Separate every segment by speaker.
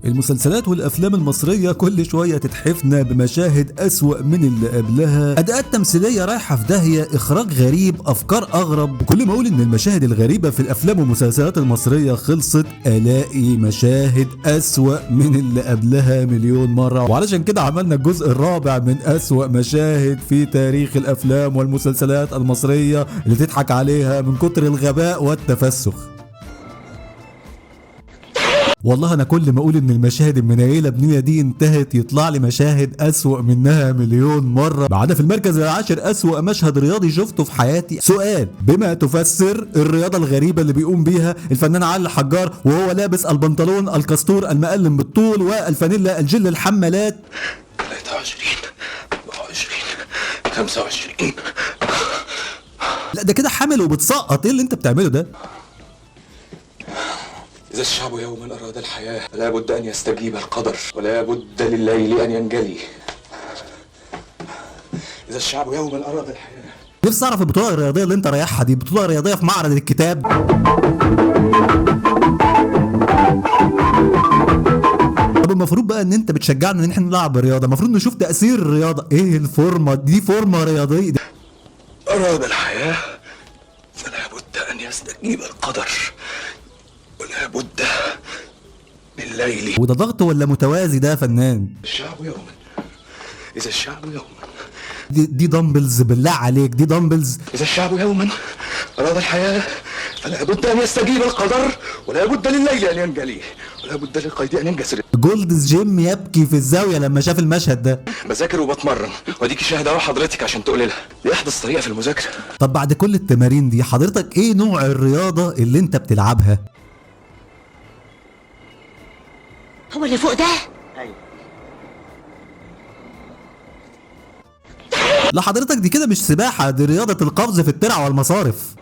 Speaker 1: المسلسلات والافلام المصرية كل شوية تتحفنا بمشاهد اسوأ من اللي قبلها، اداءات تمثيلية رايحة في داهية، اخراج غريب، افكار اغرب. كل ما اقول ان المشاهد الغريبة في الافلام والمسلسلات المصرية خلصت الاقي مشاهد اسوأ من اللي قبلها مليون مرة، وعلشان كده عملنا الجزء الرابع من اسوأ مشاهد في تاريخ الافلام والمسلسلات المصرية اللي تضحك عليها من كتر الغباء والتفسخ. والله انا كل ما اقول ان المشاهد المنيله بنيله دي انتهت يطلع لي مشاهد اسوأ منها مليون مرة. بعد في المركز العاشر اسوأ مشهد رياضي شفته في حياتي. سؤال: بما تفسر الرياضة الغريبة اللي بيقوم بيها الفنان علي الحجار وهو لابس البنطلون الكستور المقلم بالطول والفانيلا الجل الحمالات؟
Speaker 2: 23 24 25.
Speaker 1: لا ده كده حامل وبتسقط، ايه اللي انت بتعمله ده؟
Speaker 2: إذا الشعب يوما أراد الحياة فلا بد أن يستجيب القدر، ولا بد لليل أن ينجلي. إذا الشعب يوما أراد الحياة.
Speaker 1: نفسي أعرف البطولة الرياضية اللي أنت رايحها دي بطولة رياضية في معرض الكتاب؟ طب المفروض بقى إن أنت بتشجعنا إن إحنا نلعب رياضة، المفروض نشوف تأثير الرياضة. إيه الفورمة دي؟ فورمة رياضية.
Speaker 2: أراد الحياة فلا بد أن يستجيب القدر، ولا بد بالليل.
Speaker 1: وده ضغط ولا متوازي ده يا فنان؟
Speaker 2: الشعب يوما، إذا الشعب يوما،
Speaker 1: دي dumbbells، بالله عليك دي dumbbells.
Speaker 2: إذا الشعب يوما أراد الحياة فلا بد أن يستجيب القدر، ولا بد لليل أن ينجلي، ولا بد للقيد أن ينكسر.
Speaker 1: Gold's Gym يبكي في الزاوية لما شاف المشهد ده.
Speaker 2: بذاكر وبتمرن، واديكي شاهدة اهو حضرتك عشان تقولي لها دي أحدث طريقة في المذاكرة.
Speaker 1: طب بعد كل التمارين دي حضرتك إيه نوع الرياضة اللي أنت بتلعبها؟
Speaker 3: هو اللي فوق ده؟
Speaker 4: ايوه.
Speaker 1: لا حضرتك دي كده مش سباحة، دي رياضة القفز في الترع والمصارف.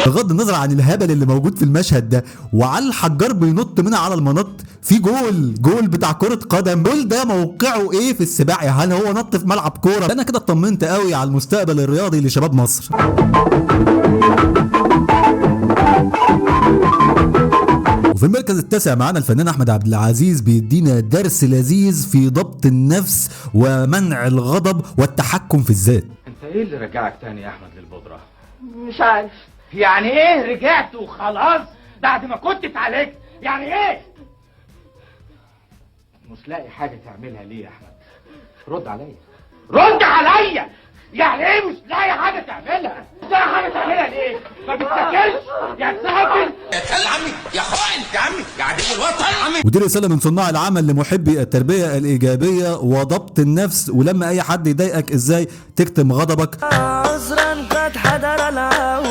Speaker 1: بغض النظر عن الهبل اللي موجود في المشهد ده، وعلى الحجار بينط منها على المنط في جول بتاع كرة قدم. جول ده موقعه ايه في السباحة؟ هل هو نط في ملعب كورة؟ انا كده اطمنت قوي على المستقبل الرياضي لشباب مصر. وفي المركز التاسع معانا الفنان احمد عبد العزيز بيدينا درس لذيذ في ضبط النفس ومنع الغضب والتحكم في الذات.
Speaker 5: انت ايه اللي رجعك تاني يا احمد للبودره؟
Speaker 4: مش عارف.
Speaker 5: يعني ايه رجعت وخلاص بعد ما كنت اتعالجت؟ يعني ايه؟ مش لاقي حاجة تعملها ليه يا احمد؟ رد عليا، رد عليا. يعني ايه مش لاقي حاجة تعملها؟ مش لاقي حاجة تعملها ليه؟ ما بتاكلش يا ساكن
Speaker 2: يا كلب عمي، يا خائن يا عمي، يا عدو الوطن يا عمي.
Speaker 1: ودي رسالة من صناع العمل لمحبي التربية الايجابية وضبط النفس، ولما اي حد يضايقك ازاي تكتم غضبك.
Speaker 6: عذرا قد حضر العو،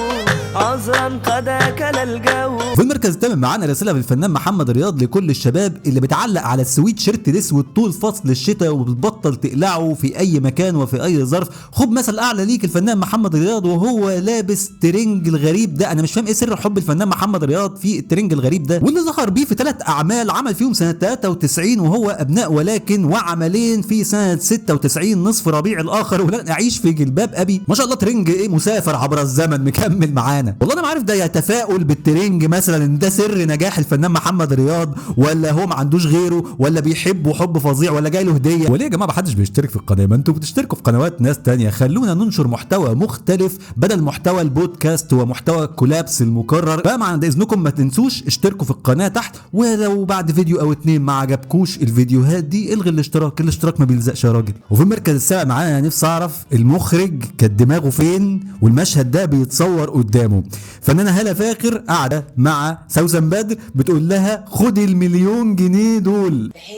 Speaker 6: عذرا قد اكل الجو.
Speaker 1: في المركز الثامن معانا رسالة من الفنان محمد رياض لكل الشباب اللي بتعلق على السويت شيرت الاسود طول فصل الشتاء وبتبطل تقلعه في اي مكان وفي اي ظرف. خد مثل اعلى ليك الفنان محمد رياض وهو لابس ترنج الغريب ده. انا مش فاهم ايه سر حب الفنان محمد رياض في الترنج الغريب ده، واللي ظهر بيه في 3 اعمال عمل فيهم سنة 93 وهو ابناء ولكن، وعملين في سنة 96 نصف ربيع الاخر ولن اعيش في جلباب ابي. ما شاء الله ترنج ايه، مسافر عبر الزمن مكمل معانا. والله انا ما عارف ده يتفاؤل بالترنج مثلا ان ده سر نجاح الفنان محمد رياض، ولا هو ما عندوش غيره، ولا بيحبه حب فظيع، ولا جاي له هديه. وليه يا جماعة ما حدش بيشترك في القناة؟ ما انتوا بتشتركوا في قنوات ناس تانية. خلونا ننشر محتوى مختلف بدل محتوى البودكاست ومحتوى الكولابس المكرر. بقى عند اذنكم ما تنسوش اشتركوا في القناة تحت، ولو بعد فيديو او اتنين ما عجبكوش الفيديوهات دي الغي الاشتراك، الاشتراك ما بيلزقش يا راجل. وفي المركز السابع معانا نفسي اعرف المخرج كانت دماغه فين والمشهد ده بيتصور قدامه. فنانة هالة فاخر قاعدة مع سوسن بدر بتقول لها خدي ال1,000,000 جنيه دول.
Speaker 3: هي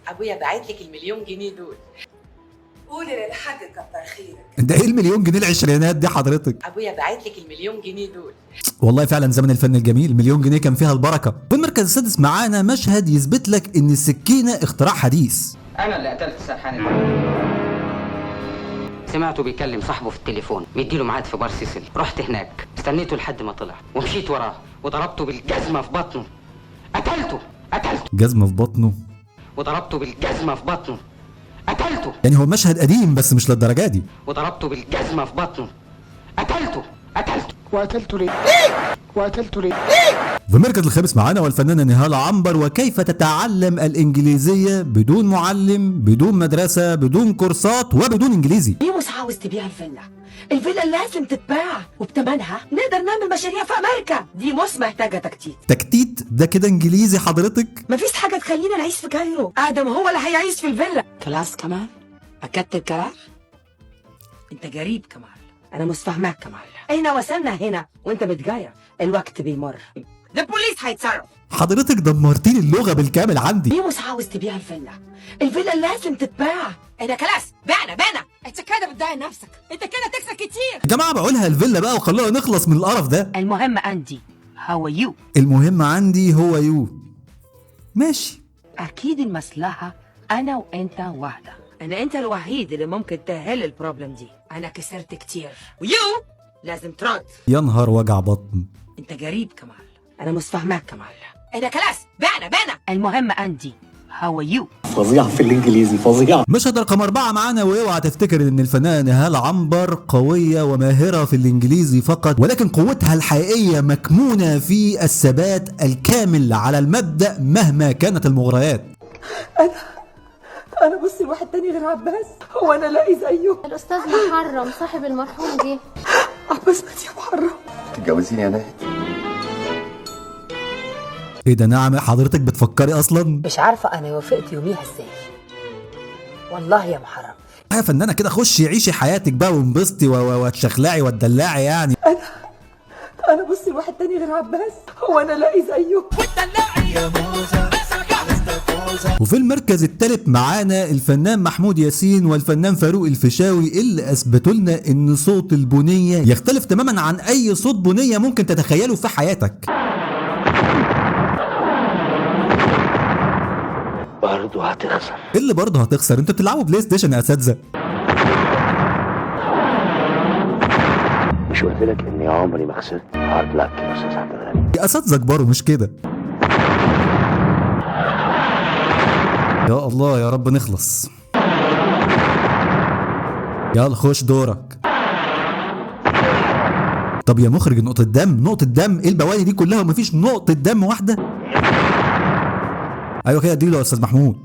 Speaker 3: ابويا باعت لك ال1,000,000 جنيه دول.
Speaker 7: قولي للحاج كتر خيرك.
Speaker 1: ده ايه ال1,000,000 جنيه العشرينات دي حضرتك؟
Speaker 3: ابويا باعت لك ال1,000,000 جنيه دول.
Speaker 1: والله فعلا زمن الفن الجميل، 1,000,000 جنيه كان فيها البركة. في المركز السادس معانا مشهد يثبت لك ان السكينة اختراع حديث.
Speaker 8: انا اللي قتلت السرحان ده. سمعته بيكلم صاحبه في التليفون، مديله ميعاد في بار سيسل. رحت هناك استنيته لحد ما طلع ومشيت وراه وضربته بالجزمه في بطنه. قتلته قتلته.
Speaker 1: جزمه في بطنه؟
Speaker 8: وضربته بالجزمه في بطنه. قتلته.
Speaker 1: يعني هو مشهد قديم بس مش للدرجة دي.
Speaker 8: وضربته بالجزمه في بطنه. قتلته قتلته.
Speaker 4: وقتلته ليه؟ وقتلته ليه؟
Speaker 1: في المركز الخامس معانا والفنانه نهال عنبر، وكيف تتعلم الانجليزية بدون معلم، بدون مدرسه، بدون كورسات، وبدون انجليزي.
Speaker 7: يومس عاوز تبيع الفيلا، الفيلا لازم تتباع وبتمنها نقدر نعمل مشاريع في امريكا. دي مش محتاجه تكتيت.
Speaker 1: تكتيت ده كده انجليزي حضرتك؟
Speaker 7: مفيش حاجة تخلينا نعيش في كايرو، ادم هو اللي هيعيش في الفيلا. خلاص كمال، اكدت القرار. انت جريب كمال، انا مش فاهماك كمال. احنا وصلنا هنا وانت بتجاير، الوقت بيمر، ده البوليس هيتصرف.
Speaker 1: حضرتك دمرتيلي اللغة بالكامل عندي.
Speaker 7: يومس عاوز تبيع الفيلا، الفيلا لازم تتباع. انا خلاص بعنا بعنا. انت كده بتضيع نفسك، انت كده تكسب كتير.
Speaker 1: يا جماعة بقولها الفيلا بقى وخلونا نخلص من القرف ده.
Speaker 7: المهم عندي هو you.
Speaker 1: المهم عندي هو you. ماشي.
Speaker 7: اكيد المصلحة انا وانت واحدة، انا انت الوحيد اللي ممكن تحل ال problem دي. انا كسرت كتير و you لازم ترد.
Speaker 1: يا نهار وجع بطن.
Speaker 7: انت جريب كمال، انا مش فاهماك كمال. انا خلاص بعنا بعنا. المهم عندي هو you.
Speaker 4: فظيع في الانجليزي، فظيع.
Speaker 1: مشهد رقم 4 معانا، واوعى تفتكر ان الفنانة نهال عنبر قوية وماهره في الانجليزي فقط، ولكن قوتها الحقيقية مكمونه في الثبات الكامل على المبدا مهما كانت المغريات.
Speaker 7: انا بصي لواحد تاني غير عباس، هو انا لاقي زيه.
Speaker 9: الأستاذ محرم صاحب المرحوم جه.
Speaker 7: عباس مات يا محرم.
Speaker 2: تتجوزيني يا ناهد؟
Speaker 1: ايه ده؟ نعم حضرتك بتفكري اصلا؟
Speaker 7: مش عارفه انا وافقت يوميها ازاي والله يا محرم.
Speaker 1: يا فنانة كده خشي عيشي حياتك بقى وانبسطي وتشخلعي وتدلعي يعني.
Speaker 7: انا بصي لواحد تاني غير عباس، هو انا لاقي زيه.
Speaker 1: وفي المركز الثالث معانا الفنان محمود ياسين والفنان فاروق الفيشاوي، اللي اثبتوا لنا ان صوت البنية يختلف تماما عن اي صوت بنيه ممكن تتخيله في حياتك.
Speaker 4: برضه هتخسر.
Speaker 1: اللي برضه هتخسر؟ انتوا بتلعبوا PlayStation يا اساتذة.
Speaker 4: مش قلت لك اني عمري ما خسرت؟ hard luck يا استاذ عبد الغني.
Speaker 1: يا اساتذة كبروا مش كده؟ يا الله يا رب نخلص. يلا خش دورك. طب يا مخرج نقطة دم، نقطة دم، ايه البواني دي كلها ومفيش نقطة دم واحدة؟ ايوه كده اديله يا استاذ محمود.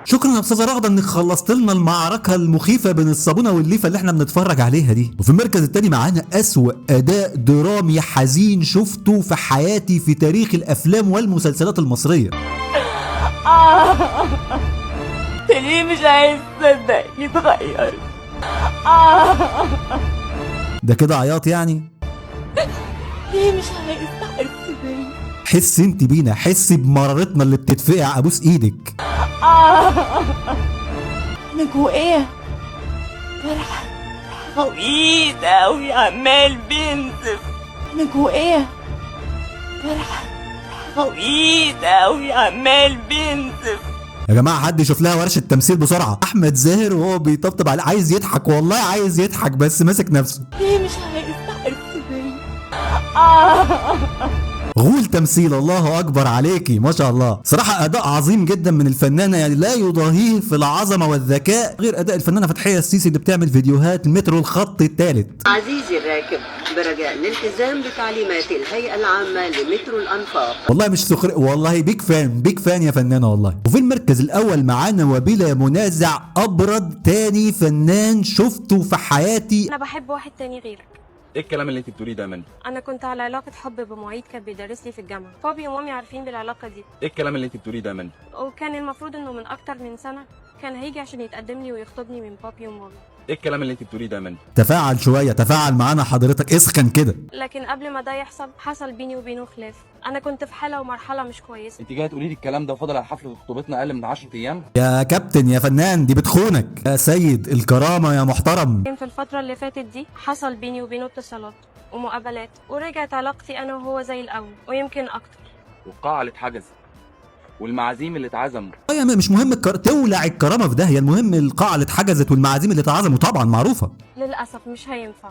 Speaker 1: شكرا يا استاذه رغده انك خلصت لنا المعركة المخيفة بين الصابونه والليفه اللي احنا بنتفرج عليها دي. وفي المركز الثاني معانا اسوأ اداء درامي حزين شفته في حياتي في تاريخ الافلام والمسلسلات المصرية.
Speaker 3: انت ليه مش عايز تصدق يتغير؟
Speaker 1: ده كده عياط يعني؟
Speaker 3: ليه مش عايز تحس بيا؟
Speaker 1: حس انت بينا، حسي بمرارتنا اللي بتدفقع، ابوس ايدك.
Speaker 3: انا جوايا جرح غويط قوي عمال بينزف. انا جوايا جرح غويط قوي عمال بينزف.
Speaker 1: يا جماعة حد يشوف لها ورشه تمثيل بسرعة. احمد زاهر وهو بيطبطب عليه عايز يضحك، والله عايز يضحك بس ماسك نفسه.
Speaker 3: ليه مش عايز تحس بيا؟
Speaker 1: غول تمثيل، الله اكبر عليكي ما شاء الله. صراحة اداء عظيم جدا من الفنانة، يعني لا يضاهيه في العظمة والذكاء غير اداء الفنانة فتحيه السيسي اللي بتعمل فيديوهات مترو الخط الثالث.
Speaker 10: عزيزي الراكب، برجاء الالتزام بتعليمات الهيئة العامة لمترو الأنفاق.
Speaker 1: والله مش سخرية، والله big fan، big fan يا فنانة والله. وفي المركز الاول معانا وبلا منازع ابرد تاني فنان شفته في حياتي.
Speaker 9: أنا بحب واحد تاني غيرك.
Speaker 5: ايه الكلام اللي انت بتقوليه ده يا مندي؟
Speaker 9: أنا كنت على علاقة حب بمعيد كان بيدرس لي في الجامعة، بابي ومامي عارفين بالعلاقة دي.
Speaker 5: ايه الكلام اللي انت بتقوليه ده يا مندي؟
Speaker 9: وكان المفروض إنه من أكتر من سنة كان هيجي عشان يتقدم لي ويخطبني من بابي ومامي.
Speaker 5: ايه الكلام اللي انت بتقوليه ده يا مندي؟
Speaker 1: تفاعل شوية، تفاعل معانا حضرتك، اسخن كده.
Speaker 9: لكن قبل ما ده يحصل حصل بيني وبينه خلاف. أنا كنت في حالة ومرحلة مش كويسة.
Speaker 5: انت جاية تقولي لي الكلام ده وفاضل على حفلة خطوبتنا اقل من 10 ايام؟
Speaker 1: يا كابتن يا فنان دي بتخونك يا سيد الكرامة يا محترم.
Speaker 9: في الفترة اللي فاتت دي حصل بيني وبينه اتصالات ومقابلات، ورجعت علاقتي أنا وهو زي الأول ويمكن أكتر.
Speaker 5: والقاعه اللي اتحجزت والمعازيم اللي اتعزموا.
Speaker 1: يا مش مهم تولع الكرامة في داهية، المهم القاعة اللي اتحجزت والمعازيم اللي اتعزموا طبعا معروفة.
Speaker 9: للأسف مش هينفع،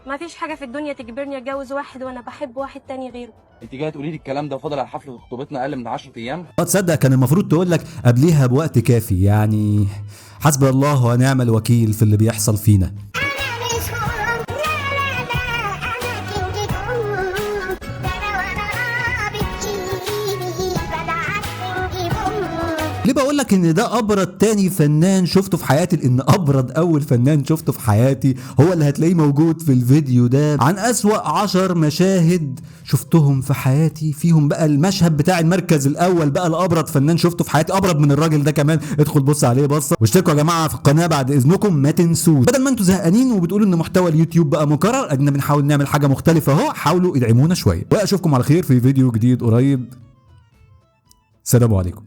Speaker 9: ما فيش حاجة في الدنيا تجبرني أتجوز واحد وأنا بحب واحد تاني غيره.
Speaker 5: انت جاية تقولي لي الكلام ده وفاضل على حفلة خطوبتنا اقل من 10 ايام؟
Speaker 1: تصدق كان المفروض تقول لك قبليها بوقت كافي يعني. حسبي الله ونعم الوكيل في اللي بيحصل فينا. ليه بقول لك ان ده ابرد تاني فنان شفته في حياتي؟ لان ابرد اول فنان شفته في حياتي هو اللي هتلاقيه موجود في الفيديو ده، عن اسوأ 10 مشاهد شفتهم في حياتي. فيهم بقى المشهد بتاع المركز الاول بقى الابرد فنان شفته في حياتي، ابرد من الراجل ده كمان. ادخل بص عليه بصة، واشتركوا يا جماعة في القناة بعد اذنكم، ما تنسوش. بدل ما انتوا زهقانين وبتقولوا ان محتوى اليوتيوب بقى مكرر، ادينا بنحاول نعمل حاجة مختلفة اهو، حاولوا ادعمونا شوية. واشوفكم على خير في فيديو جديد قريب. سلام عليكم.